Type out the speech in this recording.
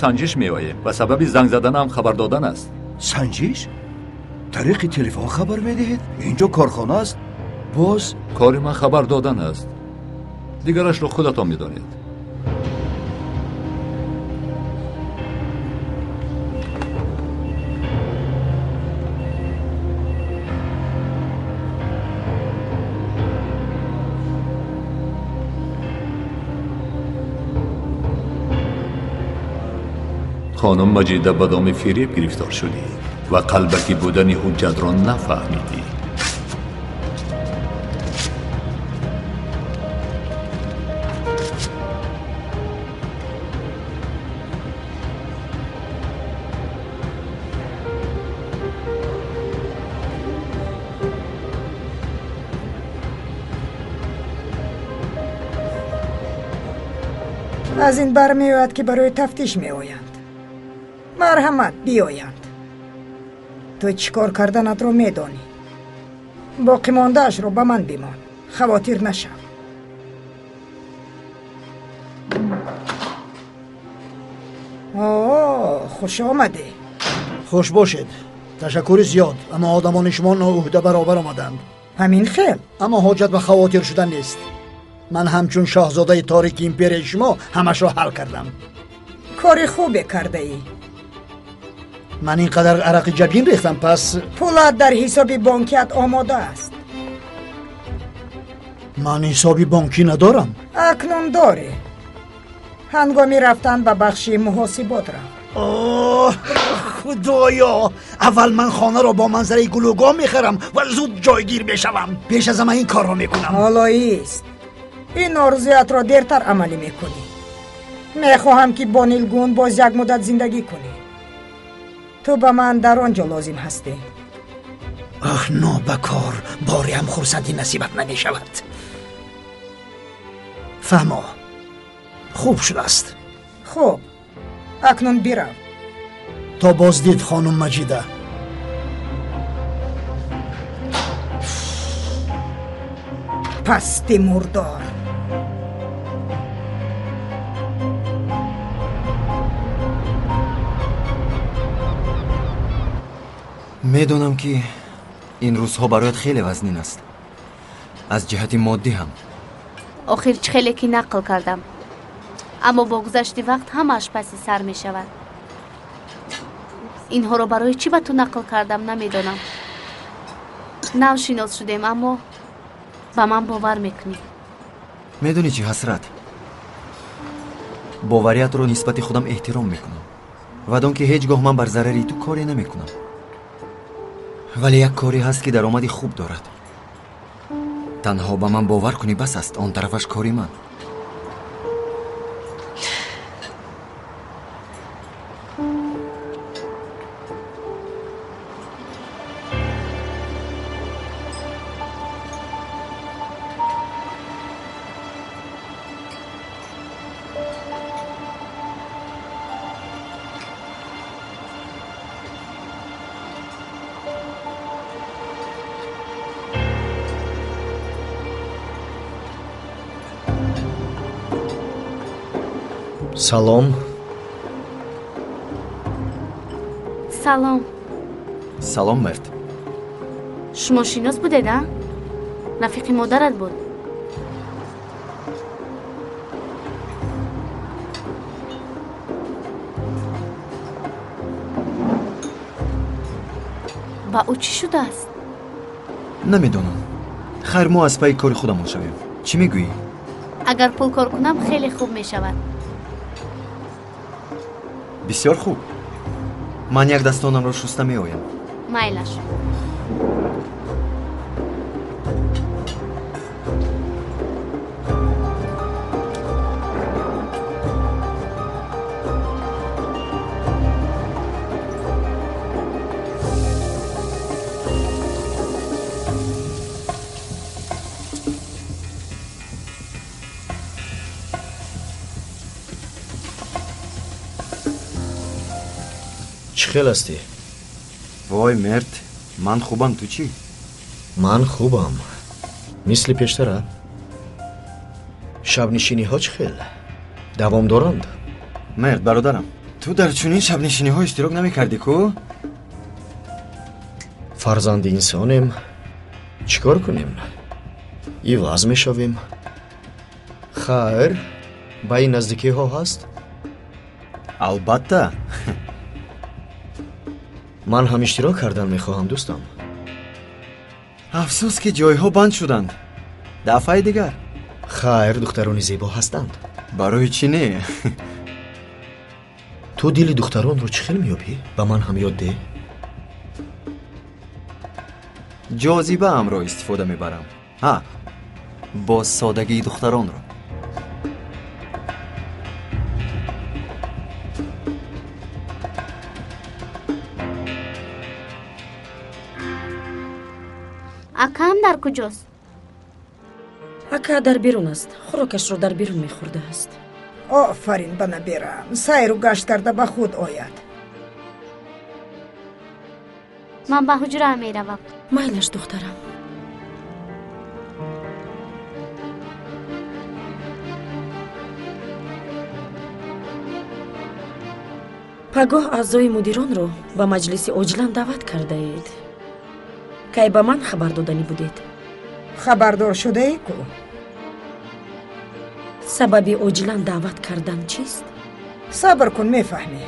Санҷиш меоем ва сабаби занг заданам хабар додан аст. Санҷиш? Тариқи телефон хабар медиҳед? Инҷо корхона аст. Боз кори ман хабар додан аст. Дигарашро худатон медонед. Хонум Маҷида ба доми фиреб гирифтор шудӣ ва қалбакӣ будани ҳуҷҷатро нафаҳмидӣ. Аз ин бармеояд, ки барои тафтиш меоянд. Марҳамат, биёянд. Ту чӣ кор карданатро медонӣ. Боқимондаашро ба ман бимон. Хавотир нашав. О, хуш омадӣ. Хуш бошед. Ташаккури зиёд, аммо одамони шумо ноуҳда баробар омаданд. Ҳамин хел? Аммо ҳоҷат ба хавотир шудан нест. Ман ҳамчун шоҳзодаи торики империяи шумо ҳамашро ҳал кардам. Кори хубе кардаӣ. Ман ин қадар арақи ҷабин рехтам, пас пулат дар ҳисоби бонкият омода аст. Ман ҳисоби бонкӣ надорам. Акнун дорӣ. Ҳангоми рафтан ба бахши муҳосибот рав. Оҳ, худоё! Аввал ман хонаро бо манзараи гулӯгоҳ мехарам ва зуд ҷойгир мешавам. Пеш аз ҳама ин корро мекунам. Ҳоло ист. Ин орзуятро дертар амалӣ мекунӣ. Мехоҳам, ки бо Нилгун боз як муддат зиндагӣ кунӣ. Ту ба ман дар он ҷо лозим ҳастӣ. Оҳ, нобакор, бореам хурсандӣ насибат намешавад. Фаҳмо, хуб шудааст. Хуб, акнун бирав. То боздид, хонум Маҷида. Пасти мурдор. Медонам, ки ин рӯзҳо барояд хеле вазнин аст, аз ҷиҳати моддӣ ҳам. Охир чӣ хеле ки нақл кардам, аммо бо гузашти вақт ҳамааш паси сар мешавад. Инҳоро барои чӣ ба ту нақл кардам намедонам. Нав шинос шудем, аммо ба ман бовар мекунӣ. Медонӣ чӣ, Ҳасрат, бовариятро нисбати худам эҳтиром мекунам ва дон, ки ҳеҷ гоҳ ман бар зарари ту коре намекунам. Вале як коре ҳаст, ки даромади хуб дорад. Танҳо ба ман бовар кунӣ, бас аст. Он тарафаш кори ман. Салом. Салом. Салом, Мерт. Шумо шинос будед, а? Рафиқи модарат буд. Ба ӯ чӣ шудааст? Намедонам. Хайр, мо аз пайи кори худамон шавем. Чӣ мегӯӣ? Агар пул кор кунам, хеле хуб мешавад. Бисёр хуб. Ман як дастонамро шуста меоям. Майлаш. Чӣ хел ҳастӣ? Вой, Мерт, ман хубам, ту чӣ? Ман хубам, мисли пештара. Шабнишиниҳо чӣ хел? Давом доранд? Мерт, бародарам, Ту дар чунин шабнишиниҳо иштирок намекардӣ ку? Фарзанди инсонем, чӣ кор кунем? Иваз мешавем. Хайр, ба ин наздикиҳо ҳаст? Албатта. Ман ҳам иштирок кардан мехоҳам, дӯстам. Афсӯс, ки ҷойҳо банд шуданд. Дафъаи дигар. Хайр, духтарони зебо ҳастанд. Барои чӣ не? Ту дили духтаронро чӣ хел меёбӣ? Ба ман ҳам ёд деҳ. Ҷозибаамро истифода мебарам. Ҳа, бо содагии духтаронро. Акаам дар куҷост? Ака дар берун аст, хӯрокашро дар берун мехӯрдааст. Офарин ба набирам, сайру гашт карда ба худ ояд. Ман ба ҳуҷраам меравам. Майлаш, духтарам. Пагоҳ аъзои мудиронро ба маҷлиси оҷилан даъват кардаед. Кай ба ман хабар доданӣ будед? Хабардор шудаӣ ку? Сабаби оҷилан даъват кардан чист? Сабр кун, мефаҳмӣ.